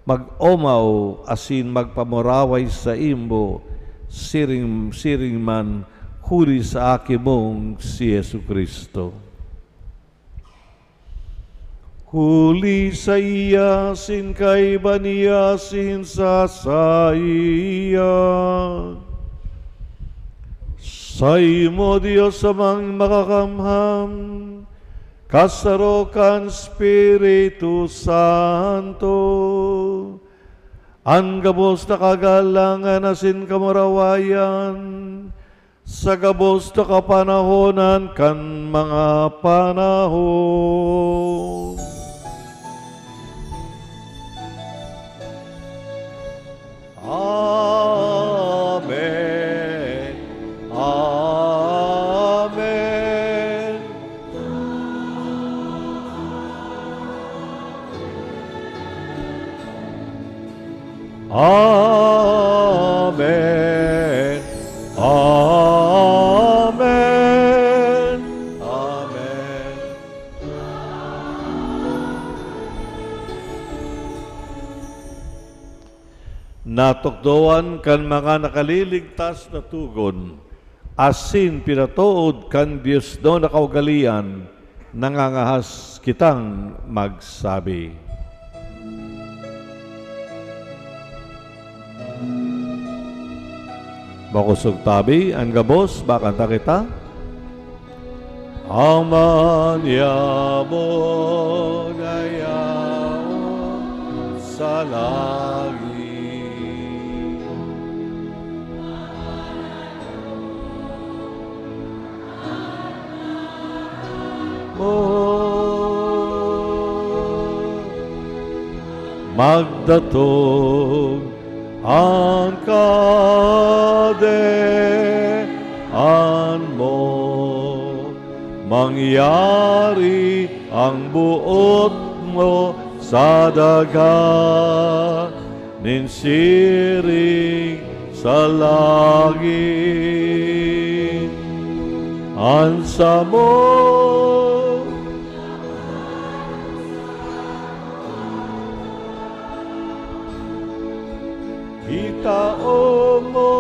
mag-omaw asin magpamuraway saimo siring, siring man huli sa Aki mong si Jesu-Cristo. Huli saiya, asin kaiba niya, asin sa saiya, saimo, Dios Amang Makakamham, kasaro kan Espiritu Santo, an gabos na kagalangan asin kamurawayan, sa gabos na kapanahonan kan mga panahon. Amen. Amen. Amen. Natukdoan kan mga nakaliligtas na tugon, asin pinatood kan diosnon na kaugalean, nangangahas kitang magsabi. Makosog tabi an gabos, bakanta kita. Ama niamo na yaon sa langit. Mo. Magdatong an Kahadean mo, mangyari ang boot mo sa daga nin siring sa langit. An samo itao mo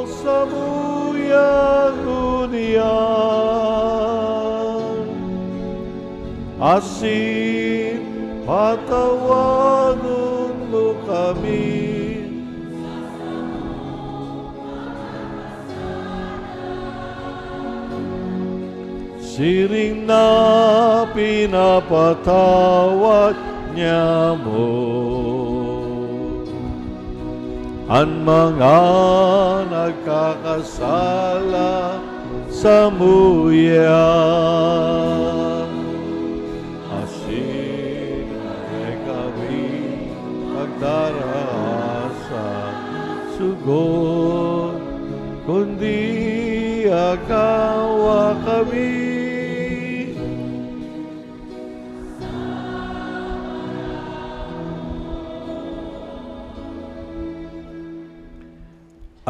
samuya ngunyan, asin patawanon mo kami. Siring na pinapatawad niamo an mga nagkakasala samuya. Asin dai kami pagdara sa sugot, kundi agawa kami.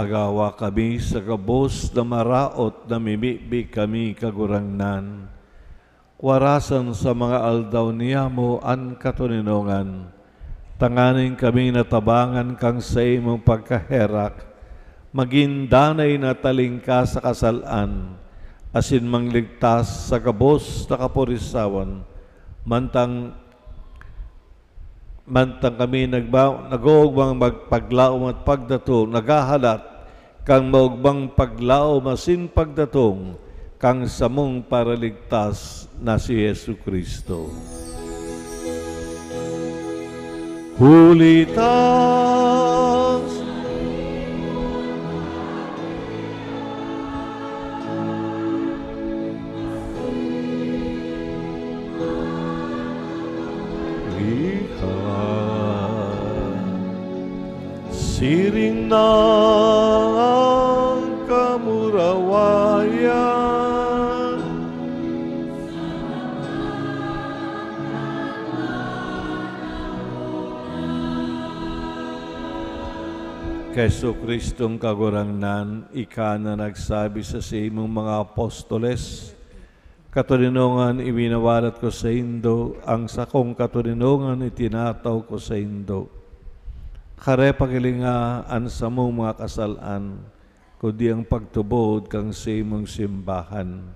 Agawa kami sa gabos na maraot na mimibi kami, Kagurangnan. Warasan sa mga aldaw niyamo an katoninongan, tanganing kami natabangan kan saimong pagkaherak, magin danay na talingkas sa kasal-an, asin mangligtas sa gabos na kapurisawan, mantang, mantang kami nagba-, nag-oogmang magpaglaom at pagdatong, naghahalat kan maogmang paglaom asin pagdatong kan samong Paraligtas na si Jesu-Cristo. Huli ta Siring na an kamurawayan. Jesu-Cristong Kagurangnan, ika na nagsabi sa saimong mga apostoles, "Katoninongan iwinawalat ko saindo, an sakong katoninongan itinataw ko saindo." Kare pakilinga an samong mga kasal-an, kundi an pagtubod kan saimong simbahan.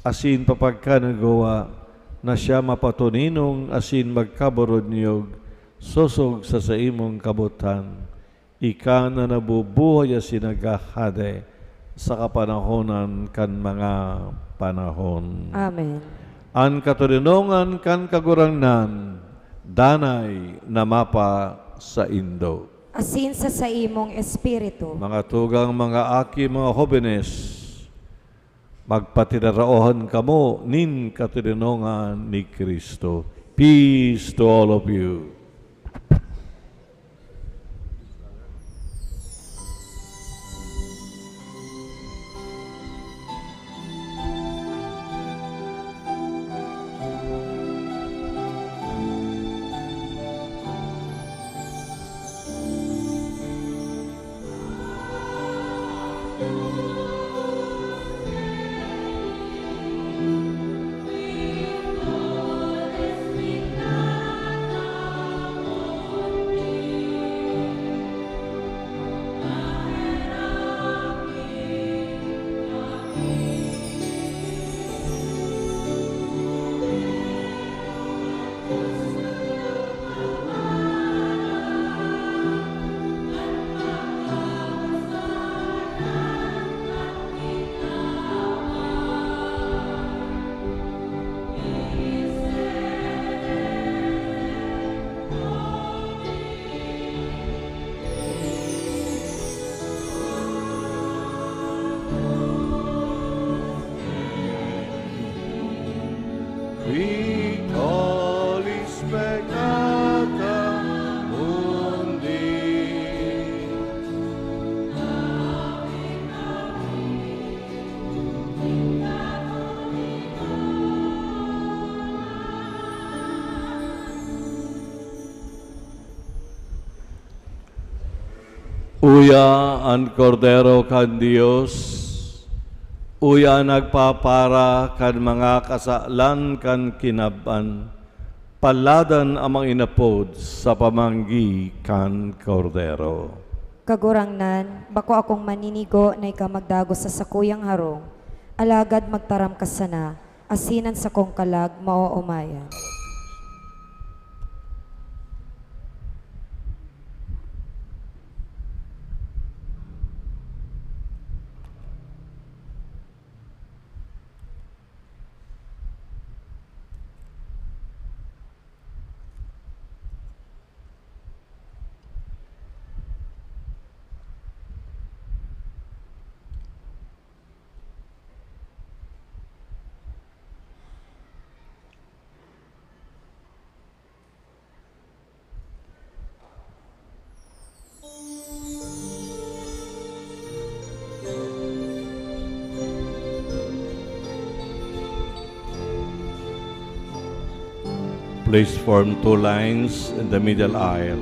Asin papagkanagawa na siya mapatoninong asin magkaboronyog sosog sa saimong kabotan. Ika na nabubuhay asin naghahade sa kapanahonan kan mga panahon. Amen. An katoninongan kan Kagurangnan danay na mapa saindo. Asin sa saimong espiritu. Mga tugang, mga aki, mga hobenes, magpatinaraohan kamo nin katoninongan ni Cristo. Peace to all of you. Victoris peccata mundi. Uya an Kordero kan Dios, uya an nagpapara kan mga kasalan kan kinaban. Paladan an mga inapod sa pamanggi kan Kordero. Kagurangnan, bako akong maninigo na ika magdagos sa sakuyang harong, alagad magtaram ka sana, asin an sakong kalag maoomayan. Please form two lines in the middle aisle.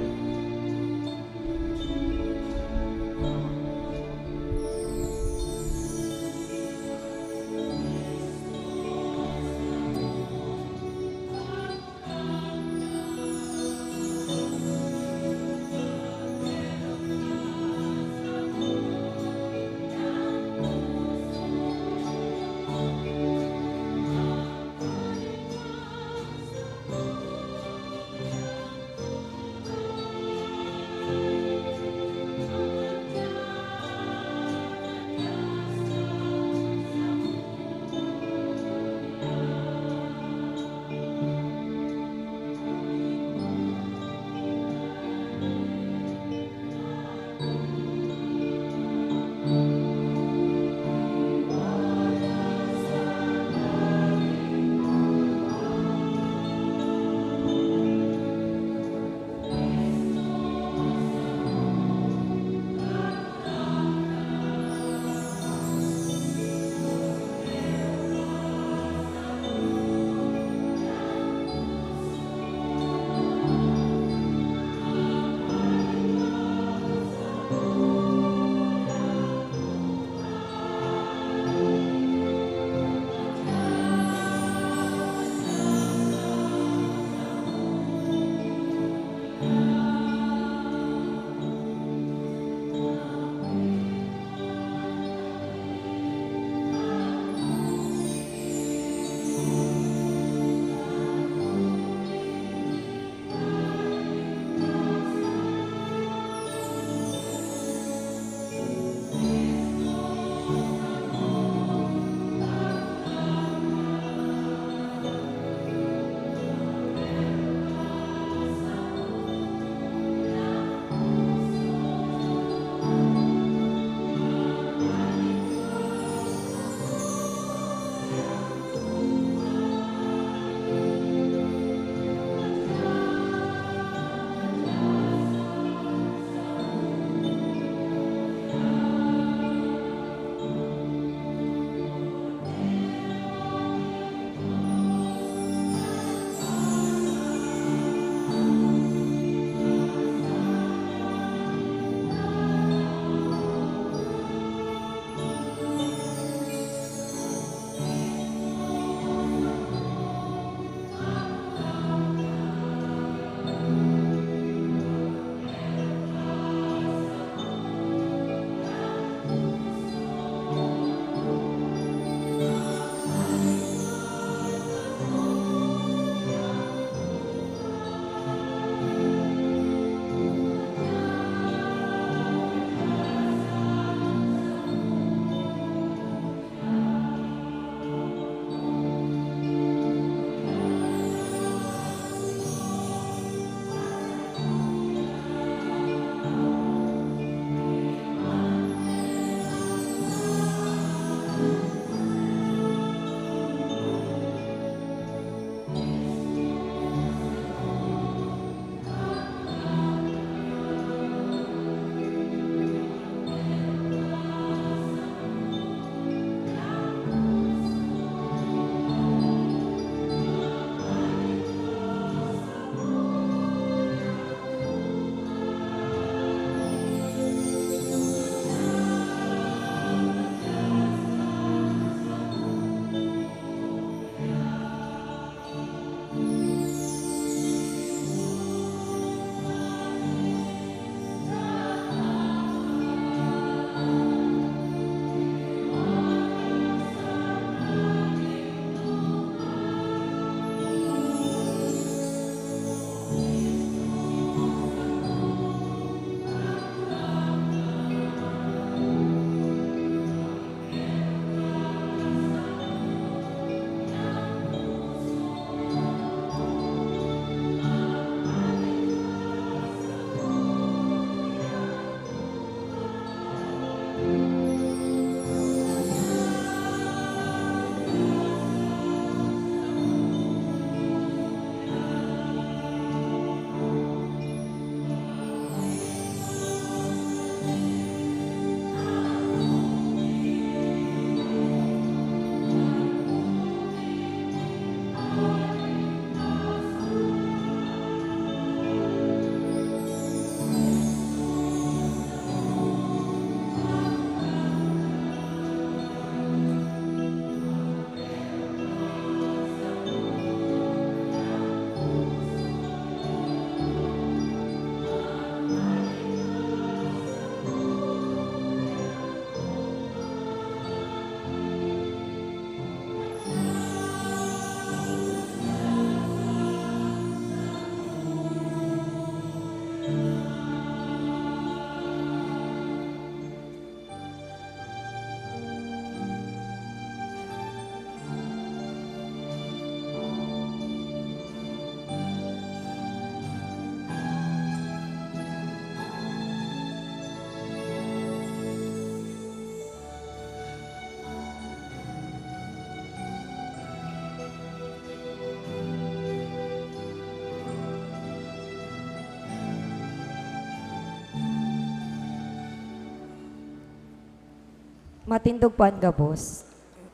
Matindog po an gabos.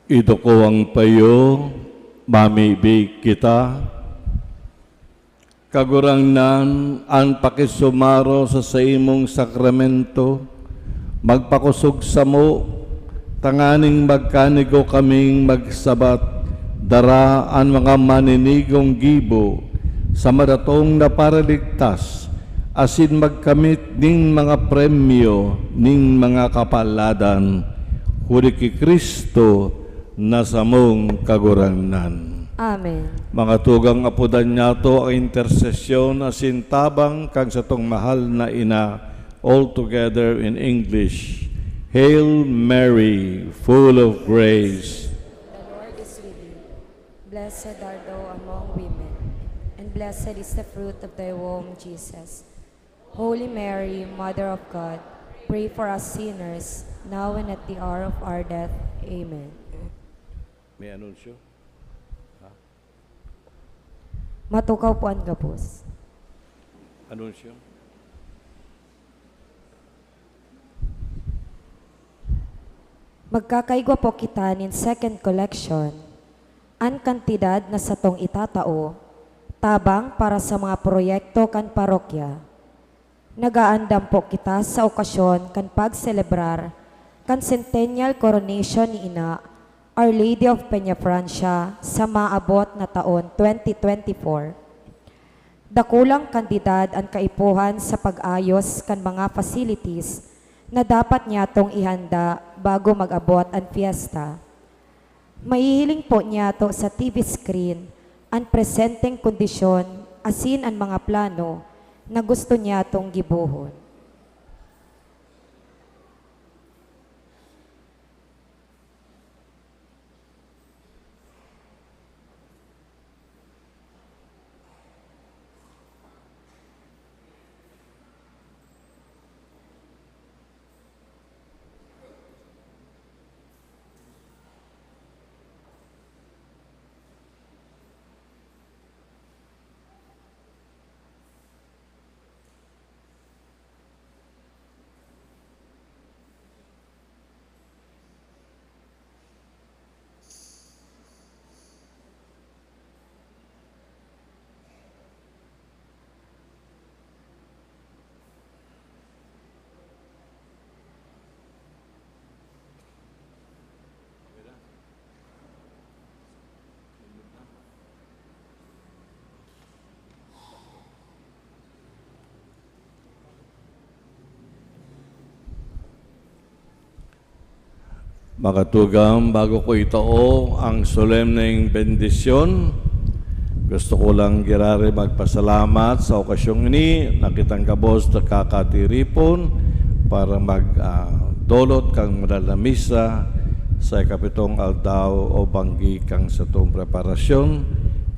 Iduko ang payo, mamibi kita. Kagurangnan, an pakisumaro sa saimong sakramento, magpakosog samo, tanganing magkanigo kaming magsabat, dara an mga maninigong gibo sa madatong na paraligtas, asin magkamit nin mga premyo nin mga kapaladan, huli ki Cristo na samong Kagurangnan. Amen. Mga tugang, apodan niyato ang intersesyon asin tabang kan satong mahal na ina, all together in English. Hail Mary, full of grace. The Lord is with you. Blessed art thou among women, and blessed is the fruit of thy womb, Jesus. Holy Mary, Mother of God, pray for us sinners, now and at the hour of our death. Amen. May anunsyo? Ha? Matukaw po an gabos. Anunsyo? Magkakaigwa po kita nin second collection. An kantidad na satong itatao, tabang para sa mga proyekto kan parokya. Nag-aandam po kita sa okasyon kan pagselebrar kan Centennial Coronation ni Ina, Our Lady of Peñafrancia, sa maabot na taon twenty twenty-four. Dakulang kantidad an kaipuhan sa pag-ayos kan mga facilities na dapat niyatong ihanda bago mag-abot an fiesta. Mahihiling po niyato sa T V screen an presenteng kondisyon asin an mga plano na gusto niyatong gibohon. Mga tugang, bago ko itao ang solemneng bendisyon, gusto ko lang giraray magpasalamat sa okasyong ini na kitang gabos nagkakatiripon para mag, ah, dolot kan banal na misa sa ikapitong aldaw o banggi kan satong preparasyon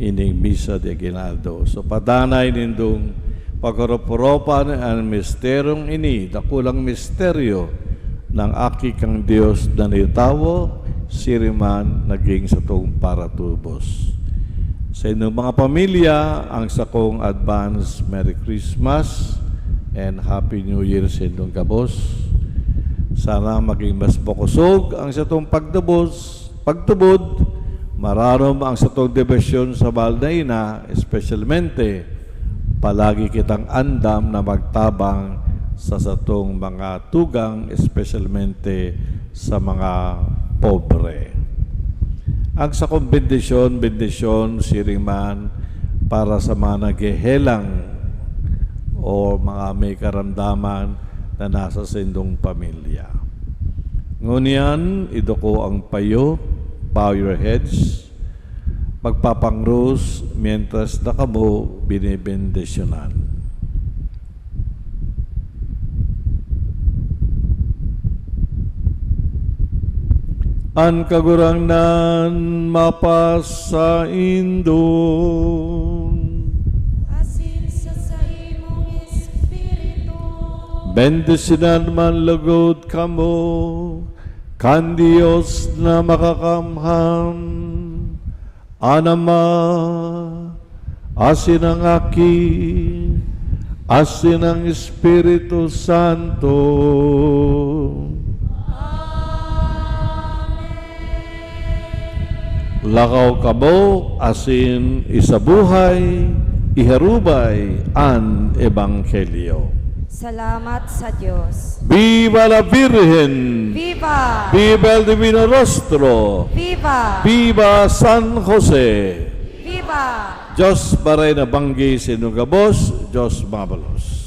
ining misa de aguinaldo. So, padanay nindong paghurup-hurupan an misteryong ini, dakulang misteryo ng Aki kan Dios na nagin tawo, siring man naging satong paratubos. Sa inyong mga pamilya, ang sakong advance Merry Christmas and Happy New Year sa inyong gabos. Sana maging mas makosog ang satong pagtubos, pagtubod, mararom ang satong debosyon sa mahal na ina, espesyalmente, palagi kitang andam na magtabang sa satong mga tugang, espesyalmente sa mga pobre. Ang sakong bendisyon, bendisyon siring man para sa mga naghehelang o mga may karamdaman na nasa saindong pamilya. Ngunyan, iduko ang payo, bow your heads, magpapangrus mientras na kamo binibendisyonan. An Kagurangnan mapasaindo. Asin sa saimong espiritu. Bendisyonan man lugod kamo kan Dios na Makakamhan, an Ama, asin an Aki, asin an Espiritu Santo. Lakaw kamo asin isabuhay, iharubay an ebanghelyo. Salamat sa Diyos. Viva la Virgen! Viva! Viva el Divino Rostro! Viva! Viva San Jose! Viva! Diyos baray na banggi sa inyong gabos, Diyos mabalos.